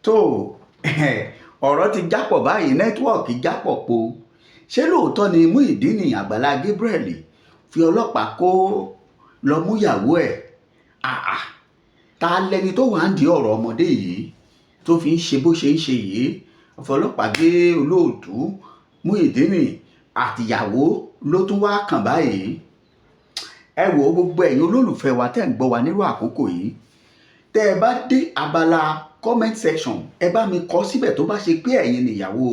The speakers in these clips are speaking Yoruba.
Tó ọ̀rọ̀ ti jápọ̀ báyìí, network jápọ̀ po. Ṣé lóòótọ́ ni Muyideen Àgbàlá Gabriel fi ọlọ́pàá kó lọ múyàwó ẹ̀? Àà, ta lẹni tó wà ń di ọ̀rọ̀ ọmọdé yìí tó fi ń ṣe bó ṣe ń ṣe yìí? Ọ̀fọlọ́pàá gbé olóòtú Muyideen àtìyàwó ló tún wá kàn báyìí. Ẹ wò ó, gbogbo ẹ̀yin olólùfẹ́ wa tẹ́ ń gbọ́ wa nírú àkókò yìí, tẹ́ ẹ bá dé abala comment section, ẹ bá mi kọ síbẹ̀ tó bá ṣe pé ẹ̀yin nìyàwó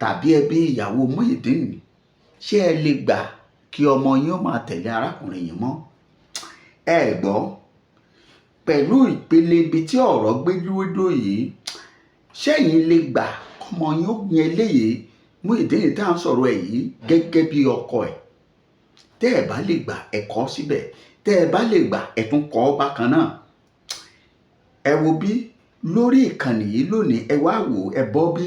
tàbí ẹbí ìyàwó Muyideen, ṣé ẹ lè gbà kí ọmọ yín ó máa tẹ̀lé arákùnrin yìí mọ́? Ẹ gbọ́, pẹ̀lú ìpele ibi tí ọ̀rọ̀ gbé dúró yìí, ṣẹ́yìn lè gbà kọ́mọ yín ó yan eléyìí Muyideen tá à ń sọ̀rọ̀ ẹ̀ yìí gẹ́gẹ́ bí ọkọ ẹ̀? Tẹ́ ẹ bá lè gbà, ẹ kọ síbẹ̀. Tẹ́ ẹ bá lè gbà, ẹ tún kọ bákan náà. Ẹ wo bí lórí ìkànnì yìí lónìí, ẹ wá wò, ẹ bọ́ bí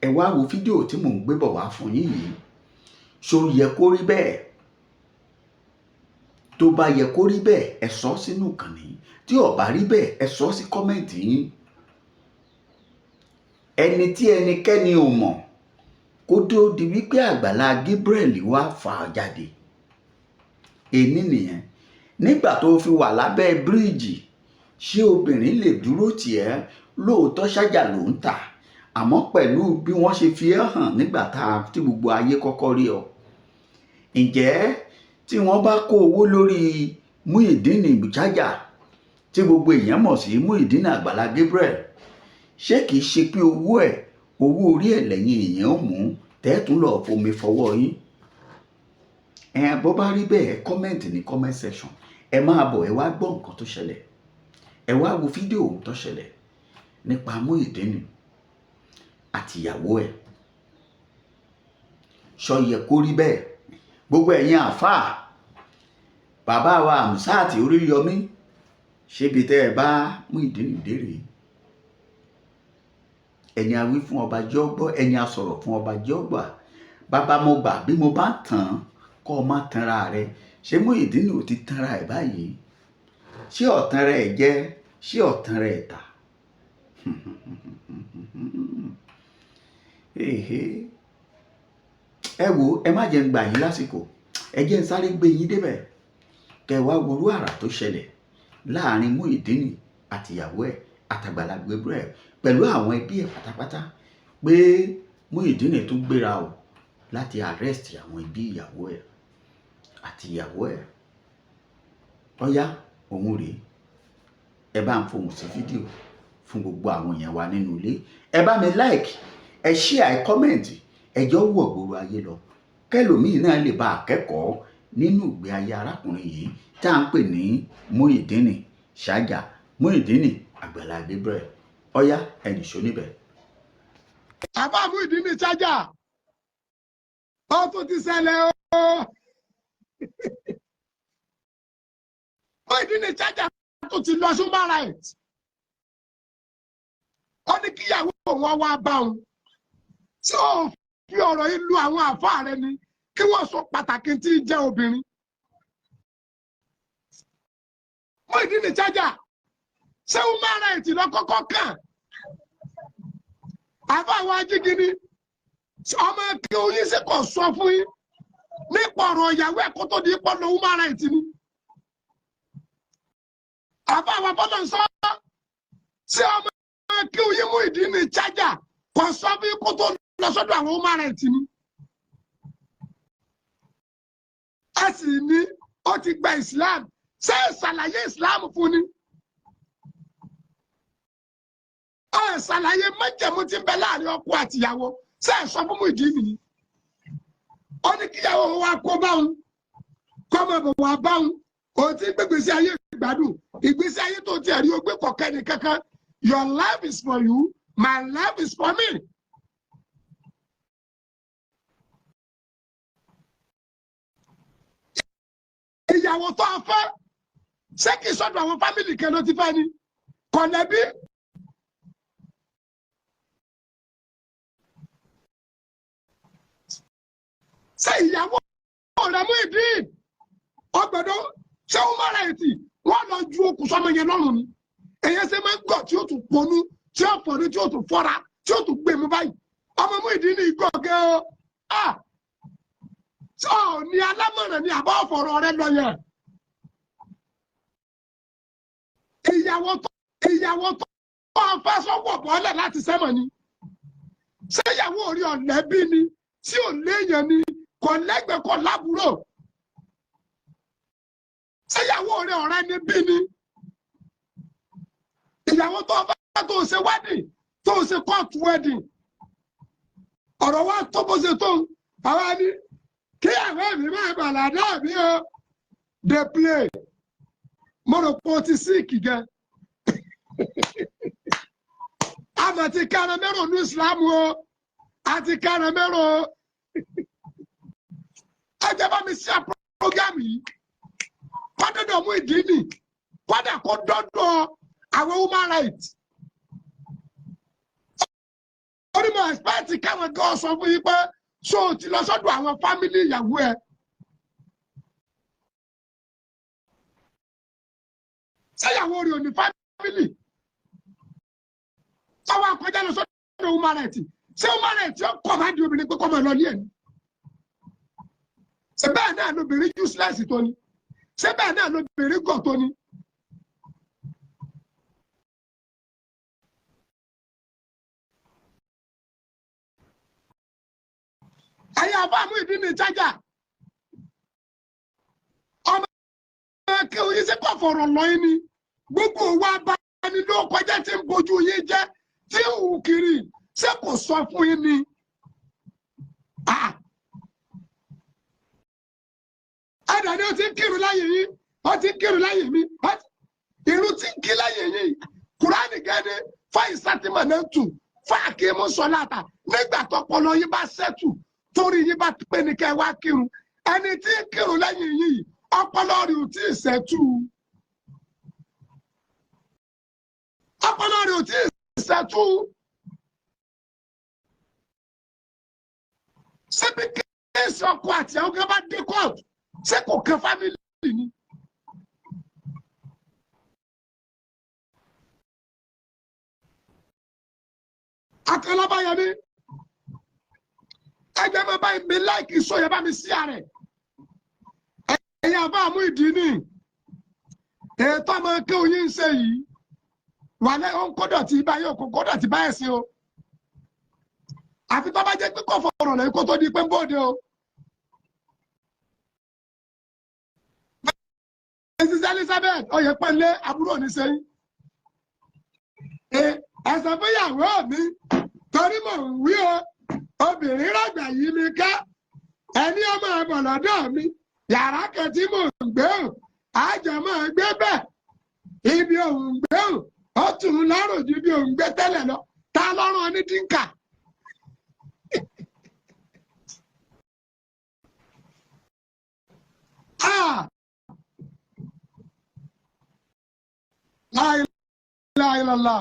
ẹ wá wo fídíò tí mò ń gbé bọ̀ wá fún yín yìí. Ṣó yẹ kó rí bẹ́ẹ̀? Tó bá yẹ kó rí bẹ́ẹ̀, ẹ sọ sínú ìkànnì. Tí ò bá rí bẹ́ẹ̀, ẹ sọ sí comment yín. Ẹni tí ẹnikẹ́ni ò mọ̀ kó tó di wípé Àgbàlá Gabriel wá fà á jáde èní nìyẹn. Nígbà tó fi wà lábẹ́ bíríìjì, ṣé obìnrin lè dúró tì ẹ́? Lóòótọ́ ṣájà ló ń tà, àmọ́ pẹ̀lú bí wọ́n ṣe fi ẹ́ hàn nígbà tá tí gbogbo ayé kọ́kọ́ rí ọ, ǹjẹ́ tí wọ́n bá kó owó lórí Muyideen Ṣájà tí gbogbo èèyàn mọ̀ sí Muyideen Àgbàlá Gabriel, ṣé kìí ṣe pé owó ẹ̀, owó orí ẹ̀ lẹ́yìn èèyàn ó mú tẹ́ẹ̀tún lọ́ọ́ fomi fọwọ́ yín? Ẹ bó bá rí bẹ́ẹ̀, comment ní comment section. Ẹ máa bọ̀, ẹ wá gbọ́ nǹkan tó ṣẹlẹ̀, ẹ wá wo fídíò ohun tó ṣẹlẹ̀ nípa Muyideen àtìyàwó ẹ̀. Ṣó yẹ kó rí bẹ́ẹ̀? Gbogbo ẹ̀yin àáfàá, bàbá wa Hamzat Oríyọmí, ṣébi tẹ́ ẹ bá Muyideen dé rèé? Ẹni a wí fún ọba jẹ́ ó gbọ́, ẹni a sọ̀rọ̀ fún ọba jẹ́ ó gbà. Bàbá, mo gbà bí mo bá tàn án kọ́ ọ má tanra rẹ. Ṣé Muyideen ò ti tanra ẹ̀ báyìí? Ṣé ọ̀tàn rẹ̀ jẹ́? Ṣé ọ̀tàn rẹ̀ tà? Ẹ wo, ẹ má jẹ́ ń gbà yín lásìkò, ẹ jẹ́ ń sáré gbé yín débẹ̀ kẹ wá worú àrà tó ṣẹlẹ̀ láàrin Muyideen àtìyàwó ẹ̀ àtàgbàlá Gabriel pẹ̀lú àwọn ẹbí ẹ̀ pátápátá, pé Muyideen tún gbéra o láti arrest àwọn ẹbí ìyàwó ẹ̀ àti ìyàwó ẹ̀. Ọ̀yá, òun rèé. Ẹ bá ń fohùn sí fídíò fún gbogbo àwọn èèyàn wa nínú ilé. Ẹ bá mi like, ẹ share, ẹ comment, ẹ jọ wọ̀ gbòòrò ayé lọ, kẹlòmíì náà lè bá akẹ́kọ̀ọ́ nínú ìgbé ayé arákùnrin yìí tá à ń pè ní Muyideen Ṣájà, Muyideen Àgbàlá Gabriel. Ọ̀yá, ẹ nìṣó níbẹ̀. Àbá Muyideen Ṣájà, ó tún ti ṣẹlẹ̀ o. Muyideen Ṣájà tó ti lọ sí human rights, ó ní kíyàwó wọn wá bá òun. Tí ó fi ọ̀rọ̀ yìí lu àwọn àfáà rẹ ni kí wọ́n sọ pàtàkì tí ń jẹ́ obìnrin. Muyideen Ṣájà, ṣé human rights lọ kọ́kọ́ kàn? Àfáà wa jígini, ọmọ kí oyin sì kò sọ fún yín nípa ọ̀rọ̀ ìyàwó ẹ̀ kó tó di pọ́ lọ human rights ni. Àfáà wa bọ́lá ń sọ, ṣé ọmọ kí oyin Muyideen Ṣájà kò sọ fún yín kó tó lọ sọ́dọ̀ àwọn human rights ni? A sì ní ó ti gba Islam, ṣé ìṣàlàyé Islam fún ni? Ẹ ṣàlàyé májẹ̀mú tí ń bẹ láàrin ọkọ àtìyàwó, ṣé ẹ sọ fún Muyideen ni? Ó ní kíyàwó wa kó báwọn, kọ́mọ bọ̀ wá báwọn, òun ti gbé ìgbésí ayé ìgbádùn, ìgbésí ayé tó ti ẹ̀rí ogbé kọ̀ọ̀kẹ́ ní kankan. Your life is for you, my life is for me. Ìyàwó tó a fẹ́, ṣé kìí sọ́dọ̀ àwọn fámìlì kan ló ti fẹ́ ni? Kọ̀lẹ́bí. Ṣé ìyàwó rẹ̀ Muyideen ọgbẹ̀dọ̀ ṣé human rights wọ́n lọ ju okùn sọmọ yẹn lọ́rùn ni? Èyí ṣe máa ń gọ̀ tí ó tún ponú Tí ó fọ̀ ní tí ó tún fọ́ra, tí ó tún gbé mu báyìí. Ọmọ Muyideen ní gọ̀gẹ́ o. Tí ò ní alámọ̀ràn ni àbọ̀ ọ̀fọ̀rọ̀ rẹ lọ yẹn. Ìyàwó tó fẹ́ sọ́wọ́ bọ́lẹ̀ láti sẹ́mọ̀ ni. Ṣé ìyàwó orí ọ̀lẹ́bí ni? Tí ò léèyàn ni? Kò lẹ́gbẹ̀ẹ́, kò lábúrò. Ṣé ìyàwó orí ọ̀rẹ́ ni bí ni? Ìyàwó tó fẹ́ tó ṣe wedding, tó ṣe court wedding. Ọ̀rọ̀ wa tó bó ṣe tó ń. Àwa ni kí àwọn mi máa bàlá náà mi o. Dey play. Mo rò pé o ti síìkì gan. Àmọ̀ ti kára mẹ́rò ní Ìsìlámù o. A ti kára mẹ́rò o. Ẹ jẹ́ bá mi ṣe program yìí. Kọ́dọ̀dọ̀ Muyideen ni. Kọ́dà kó dọ́dọ̀ àwọn human rights. Ó ní mo expect káwọn gan sọ fún yín pé ṣó o ti lọ sọ́dọ̀ àwọn family ìyàwó ẹ. Ṣé ìyàwó rẹ̀ ò ní family? Sọ́wọ́ akọjá lọ sọ́dọ̀ human rights. Ṣé human rights yóò kọ̀ bá di obìnrin pé kọ́ máa lọ ní ẹ̀ ní? Ṣé bẹ́ẹ̀ náà lobìnrin useless tó ni? Ṣé bẹ́ẹ̀ náà lobìnrin gọ̀ tó ni? Ẹ̀yin àbá Muyideen ní chájà. Ọmọ kí oyin ṣe kọ̀ fọ̀rọ̀ lọ yín ni. Gbogbo wa bá ní ló kọjá tí ń bojú yín jẹ́ tí ń hù kiri. Ṣé kò sọ fún yín ni? Ẹ̀dà ni ó ti ń kírun láyé yín, ó ti ń kírun láyé mi, irun ti ń kí láyé yín. Kùránì gẹ́ni fáyì sátìmọ̀ náà tù fáàkì mú sọláàtà nígbà tọpọlọ yín bá ṣẹ́tù torí yín bá pé ní kẹ́ wá kírun. Ẹni tí ń kírun lẹ́yìn yìí ọpọlọ rẹ̀ ò tí ì ṣẹ́tù. Ọpọlọ rẹ̀ ò tí ì ṣẹ́tù. Ṣébi kéésì ọkọ àti àwọn kan bá dé kóòtù, ṣé kò kan fámìlì ni? Akọlọ́báyọmí, ẹgbẹ́ mi báyìí mi láìkì sọ yẹn bá mi sí ààrẹ. Ẹ̀yin àbá Muyideen ní ètò ọmọ kí oyin ń ṣe yìí wà lẹ́ ó ń kó dọ̀tí báyìí ó kó dọ̀tí báyìí sí o. Àfi tó bá jẹ́ pé kò fọ̀rọ̀ lẹ́yìn kó tó di pé ń bóde o. Mrs. Elizabeth Oyèpẹ̀lẹ́ àbúrò ní sẹ́yìn. Ẹ̀sán fúnyàwó mi torí mò ń wí o, obìnrin rọ̀gbà yìí mi ká, ẹni ọmọ ọmọ lọ́dọ̀ mi, yàrá kan tí mò ń gbé o, àjọ máa gbé bẹ́ẹ̀, ibi òun gbé o, ó tún un lọ́rùn ju ibi òun gbé tẹ́lẹ̀ lọ, ta lọ́rùn ní dínkà. La ilaha illallah.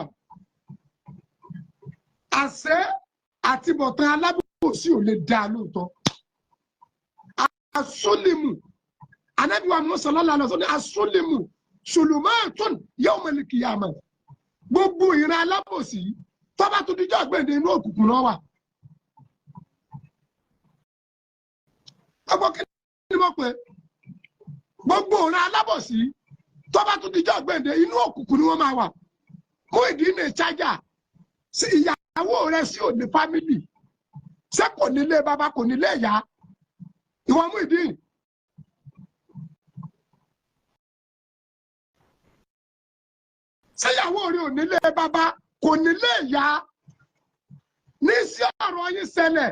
Àṣẹ àti bọ̀tán alábòsí ò lè dá lóòótọ́. Asólèmù, Ànábì wa Muhammad sallallahu alaihi wasallam asólèmù, sùlùmọ́ọ̀tún yawmal qiyamah. Gbogbo ìran alábòsí tó bá tún dijọ́ ọ̀gbẹ́ni inú òkùnkùn náà wà. Gbogbo kí ni mo pè? Gbogbo ìran alábòsí tó bá tún dijọ́ ọ̀gbẹ́ni inú òkùnkùn ni wọ́n máa wà. Muyideen ní chájà sí ìyàwó rẹ̀ sí òní fámìlì. Ṣé kò nílé bàbá kò nílé ìyá? Ìwọ Muyideen. Ṣé ìyàwó rẹ̀ ò nílé bàbá kò nílé ìyá? Ní sí ọ̀rọ̀ yín ṣẹlẹ̀,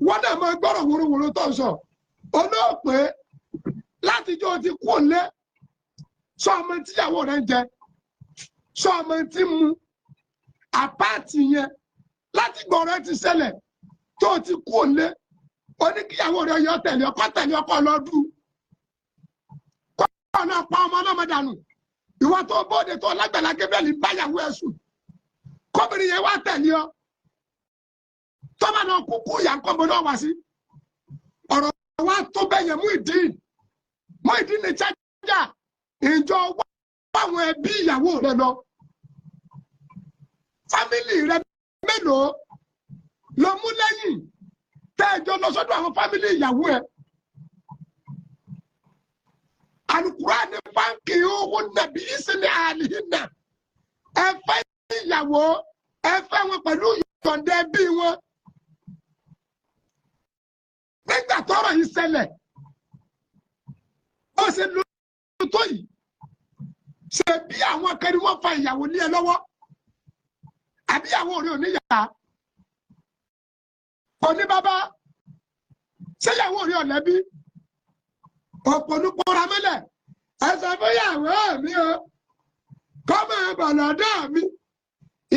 wọ́n náà máa gbọ́rọ̀ wòrowòro tó ń sọ. Olóòpè látijọ́ ti kú òlé. Sọ ọmọ tíyàwó rẹ̀ ń jẹ, sọ ọmọ tí ń mu, àpáàtì yẹn láti gbọ̀rọ̀ ti ṣẹlẹ̀ tó ti kú òlé. Ó ní kíyàwó rẹ̀ yọ tẹ̀lé ọkọ tẹ̀lé ọkọ lọ́dún. Kọ́ ọ̀nà pa ọmọ ọlọ́mọ dànù. Ìwọ tó bóde tó lágbàlá Gabriel ń báyàwó ẹ̀ sùn. Kọ́bìnrin yẹn wá tẹ̀lé ọ. Tọ́ba náà kúkú ìyá ńkọ́bọ náà wá sí. Ọ̀rọ̀ wa tó bẹ́yẹn Muyideen. Muyideen ní chájà. Ìjọ wá àwọn ẹbí ìyàwó rẹ lọ. Family rẹ mélòó ló mú lẹ́yìn tẹ́ ẹ jọ lọ sọ́dọ̀ àwọn family ìyàwó ẹ? Alukurani fankihuhunna bi isini ahlihinna. Ẹ fẹ́ ìyàwó, ẹ fẹ́ wọn pẹ̀lú yọ̀ǹda ẹbí wọn. Nígbà tọ́rọ̀ yìí ṣẹlẹ̀, ó ṣe lóyún tó yìí, ṣe bí àwọn kan ni wọ́n fa ìyàwó lé ẹ lọ́wọ́, àbí ìyàwó rẹ ò níyà, kò ní bàbá, ṣé ìyàwó rẹ ò lẹ́bí? Òpònúpọ̀ra mọ́lẹ̀, ẹ sọ fún ìyàwó mi o, kọ́ máa bọ̀ lọ́dọ̀ mi,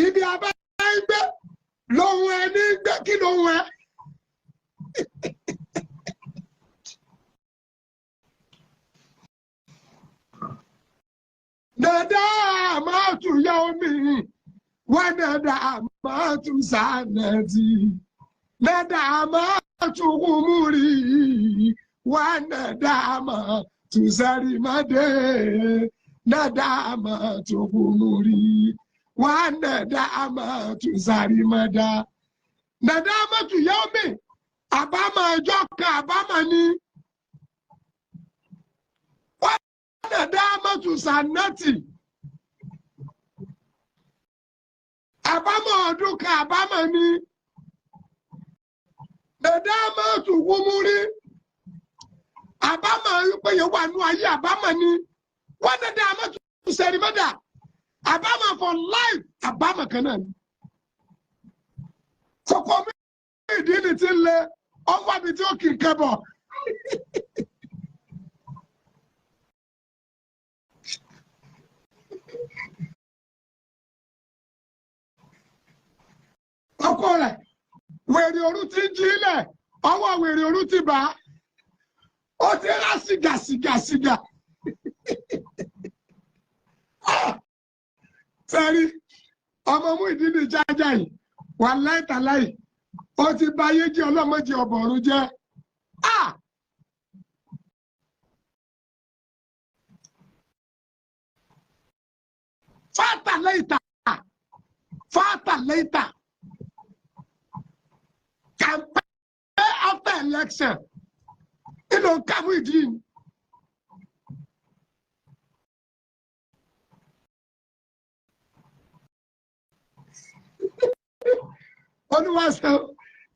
ibi abá ń gbé lóhun ẹ ní gbé, kí lóhun ẹ. Dada máa tún yá omi, wọ́n dada máa tún sànẹ́tì, dada máa tún kúmúrì, wọ́n dada máa tún sẹ́rìmọ́dé, dada máa tún kúmúrì, wọ́n dada máa tún sàrìmọ́dá. Dada máa tún yá omi, àbámọ̀ ẹjọ́ kan àbámọ̀ ni. Dada sanati, àbámọ̀ ọdún kan àbámọ̀ ni. Dada mọ́tò wúmúrí, àbámọ̀ pé yẹn wà nù ayé àbámọ̀ ni. Wọ́n dada mọ́tò sẹ̀rìmọ́dà, àbámọ̀ for life, àbámọ̀ kan náà ni. Kókó mi ìdí ni ti ń lé ọwọ́ mi tí ó kì í kẹ́bọ̀. Ọkọ rẹ̀ wèrè òru ti ń jí lẹ̀, ọwọ́ wèrè òru ti bà á, ó ti rá sìgá sìgá sìgá. Sẹ́rí ọmọ Muyideen jájá yìí wà láìtàláì, ó ti bà ayé jẹ́, ọlọ́mọdé ọ̀bọ̀rún jẹ́. Fata later, fata later. Campaign after election. Inú ká Muyideen. Olúwaṣọ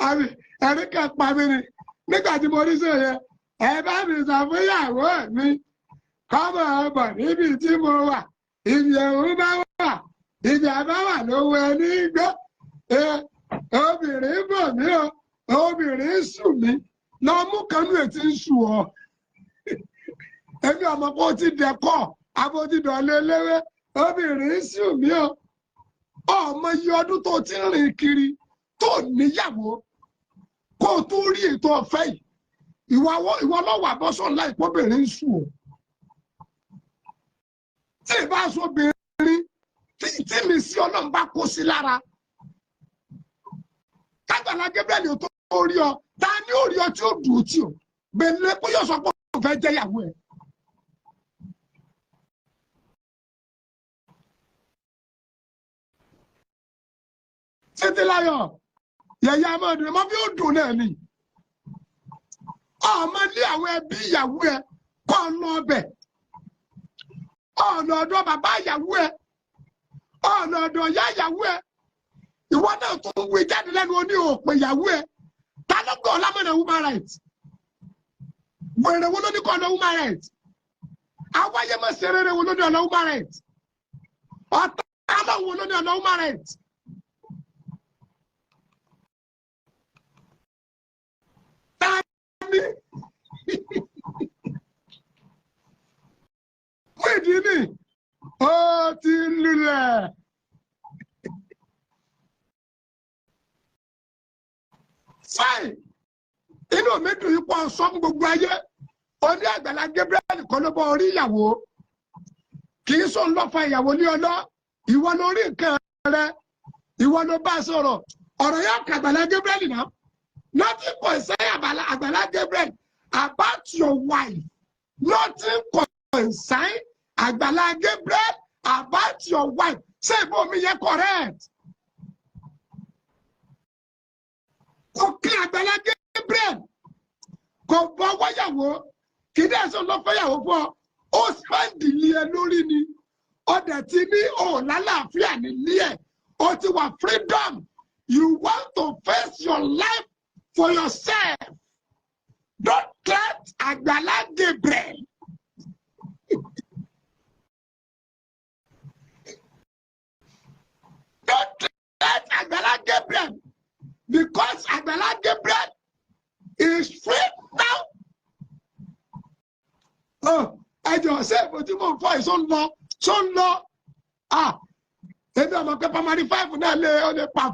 àmì ẹ̀rí kan pa mí ni nígbà tí mo rí sọ yẹn, ẹ bá mi sọ fún ìyàwó mi kọ́mọ ọbọ̀ níbi tí mo wà, ibi ẹ̀hún bá wà, ibi àbá wà lówó ẹni gbé. Obìnrin bọ̀ mí o, obìnrin sùn mí, lọ mú kanú ètí ń sùn ọ. Èmi ọmọ kó ti dẹkọ, abodidọ̀lẹ́ léwé, obìnrin sùn mí o. Ọmọ iye ọdún tó ti rìn kiri tó níyàwó kó o tó rí ètò ọ̀fẹ́ yìí, ìwọ lọ́wọ́ àbọ̀sọ̀ láìpẹ́ obìnrin sùn o. Tí ì bá sọ obìnrin tí mi sí Ọlọ́run bá kó sí lára, Àgbàlá Gabriel ò tó rí ọ, ta ni ó rí ọ tí ó dùn ó tì ó gbẹ̀lẹ́ pé yóò sọ pé òun fẹ́ jẹ́ ìyàwó ẹ̀. Títí láyọ̀ yẹ̀yẹ́ amọ̀dún ẹ̀ mọ́ bí ó dùn náà ni. Ọmọ ilé àwọn ẹbí ìyàwó ẹ kọ́ ọ lọ ọbẹ̀, ọ̀nà ọ̀dọ̀ bàbá ìyàwó ẹ, ọ̀nà ọ̀dọ̀ ìyá ìyàwó ẹ, ìwọ náà tó ń wí jáde lẹ́nu oní òpè ìyàwó ẹ. Ta ló gbọ́ ọlámọ̀nà human rights? Wèrè wo ló ní kọ́ ọ̀nà human rights? Awáyé má ṣe rere wo ló ní ọ̀nà human rights? Ọ̀tá aláwọ̀ wo ló ní ọ̀nà human rights? Ta ni? Muyideen ó ti lulẹ̀. Fáì, inú mi dùn yípo sọ fún gbogbo ayé, oní Àgbàlá Gabriel kọ́ ló bọ́ orí ìyàwó, kì í sọ ńlọ́fà ìyàwó ní ọlọ́, ìwọ ló rí nǹkan rẹ, ìwọ ló bá sọ̀rọ̀, ọ̀rọ̀ yóò kà Àgbàlá Gabriel náà. Nothing concern Àgbàlá Gabriel about your wife. Nothing concern Àgbàlá Gabriel about your wife. Ṣé ìbò mi yẹ correct? Kò kí Àgbàlá Gabriel, kò bọ́ wáyàwó, kì í dẹ́ sọ lọ fẹ́yàwó fún ọ. Ó spend lé ẹ lórí ni. Ó dẹ̀ ti ní òun lálàáfíà nílé ẹ̀. Ó ti wà freedom. You want to face your life for yourself. Don't threat Àgbàlá Gabriel. Don't threat Àgbàlá Gabriel because Àgbàlá Gabriel is free now. Oh, ẹ jọ̀ọ́, ṣé èbó tí mò ń fọ yìí ṣó ń lọ, ṣó ń lọ? Ah, èmi ọmọ pé primary five náà lè ó lè pa.